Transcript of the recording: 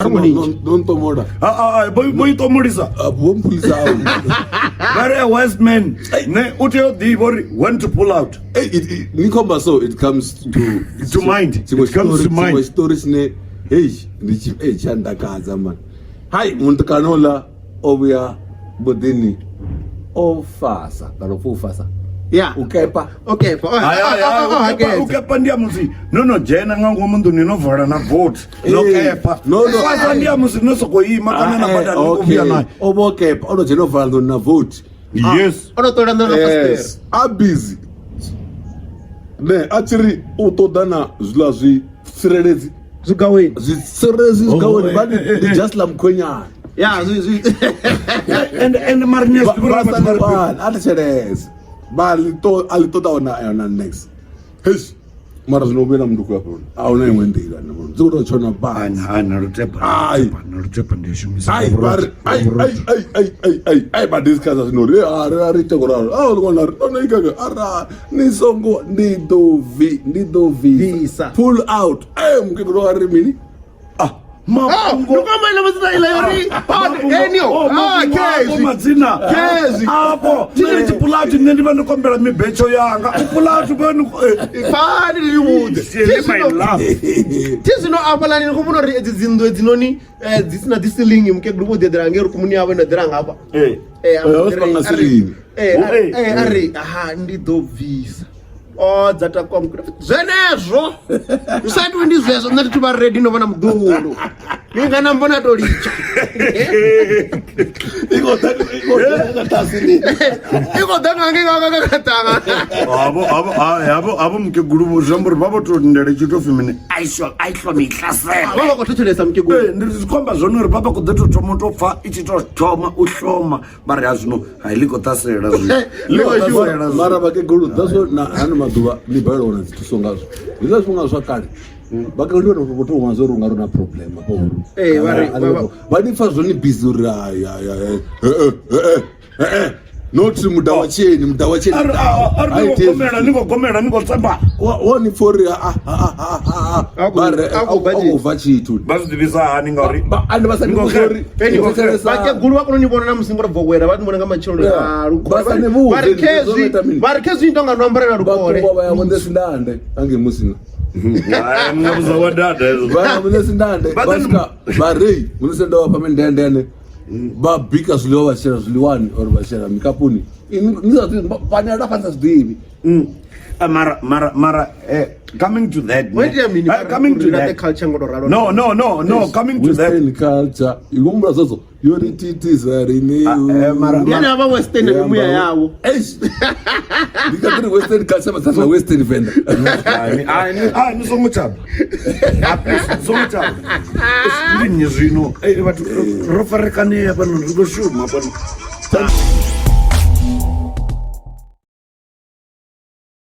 No ntomola. Vho itomolisa. Vho mpulisa au. Vha ri a wise man ne u tea u ḓivha uri when to pull out. Ni khomba so it comes to to mind. Tshiṅwe It comes to mind. tshiṅwe tshiṱori tshine hei ndi tshi ei tshi a ndakadza man. Hai mutukana uḽa o vhuya muḓini o fasa kana u pfha u fasa. Ya. U kepa. O kepa. O- Hai, hai, hai, o- o- o u kepa- u hakedza. kepa ndi ya musi no no dzhena nga ngomu nḓuni no vala na vothi no Eh, kepa no, no. fasa ndi ya musi no sokou ima kana na Ah, eh, badani ni khou vhuya okay. nayo O vho kepa o no dzhena o vala nḓuni na vothi. Yes. O no ṱola nḓila nga fasiṱere. Yes, a busy ne a tshi ri u ṱoḓa na zwiḽa zwi tsireledzi Zwigaweni. zwitsireledzi zwigaweni Oh, vha ndi eh, eh, ndi eh. just ḽa mukhwenyana Ya, zwi zwi And mara ni a zwi ḓivha uri vha vhathu sa vha ri- ḽi a thetshelese vha ḽi to a ḽi ṱoḓa ona ona next hezwi mara zwino vhuye na munduku hafha a huna iṅwe nḓila na dzi khou tou tshona basi Ai, na lutepa Ai. na lutepa ndi shumisa ai vha ri ai ai ai ai ai ai ai vha discussa zwino ri a ri a ri ite ngoralo a ri ṅwana ri no ikaga ara ni songo ndi ḓo vi ndi ḓo Visa. visa pull out eh mukegulu a ri mini Ah, mafhungo Ndi kwamba ila madzina ila yori. Enio. Oh, Ah, mafhungo apo khezwi. madzina Khezwi. apo nṋe ndi tshi pull out nṋe ndi vha ndo kombela mibetsho yanga u pull out vhoni Fani ndi vhudze. Siele my love. Thi zwino afhaḽani ni khou vhona uri edzi dzinnḓu edzinoni dzi si na dzi ceiling mukegulu vho ḓi eḓela ngei rukumuni yavho ino eḓela ngafha. Eh. Eh, Eh, vha si panga ceiling. A ri ha ndi ḓo bvisa. O dza takuwa mukegulu. Zwenezwo. Zwi sa itiwi ndi zwezwo nṋe thi thu vha ready no vha na muḓuhulu. Ni nga na mbona to litsha. I khou ḓa i khou ḓa nga ṱhasi ni I khou ḓa nga ngei nga nga nga ṱanga. Havho havho hai, havho havho mukegulu vho zwi amba uri vha vho to lindela tshi to pfi mini ai sho ai hlomi hlasela. Vha vha khou thetshelesa mukegulu. Ee, ndi zwi khou amba zwone uri vha vha khou ḓo tou thoma u tou pfa i tshi tou thoma u hloma vha ri ha zwino hai ḽi khou ṱasela zwino ḽi khou ṱasela zwino. Mara vhakegulu that's what na hano maḓuvha ni balelwa u wana dzi thuso ngazwo hezwiḽa zwifhinga zwa kale vhakegulu vhone vho tou wana zwa uri u nga ri na problem afho uri Ee, vha ri- vha- vha ni pfa zwone busy uri hai hai hai eh eh eh eh not muda wa tsheni muda wa tsheni A ri- a ri ni khou gomela ni khou gomela ni khou tsemba wa ni pfa uri a a a a a A vha re khou- a khou a khou bva tshithu vha zwi ḓivhisa hani ngauri and vha sa ni vhudza uri Ni khou xe- Vhakegulu vha kona u ni vhona na musi ngo ri bvo wela vha ni vhona nga matsheloni Yeah. a lukole. Vha sa ni vhudze, Vha ri ndi zwo khezwi ita mini? vha ri khezwi ni tonga no ambarela lukole. vha ya vho sindande ange musina Hai, ni nga vhudza wa dada hezwo. vha ya vho sindande Vha vha ḓo ni- swika vha rei muṋe sindande wa fha mindendene vha bika zwiḽiwa vha shela zwiḽiwani or vha shela mikapuni Ini- ni sa zwi- vha ni alafha ni sa zwi ḓivhi Ah, mara mara mara coming to that Ho itea mini coming to ri laṱe that culture ngo to ralo? No, no, no, no, coming to that. Western culture i humbula zwezwo yo ri thithisa riṋe Mara- Ndi ane a vha western na mimuya yawo. Eish. ndi kha ḓi ri western culture vha sa western venda Ai, ni songo tshaba. Ah, please, ni songo tshaba. Ndi nnyi zwino? Eh, vhathu ro farekanea fhano ri khou shuma fhano.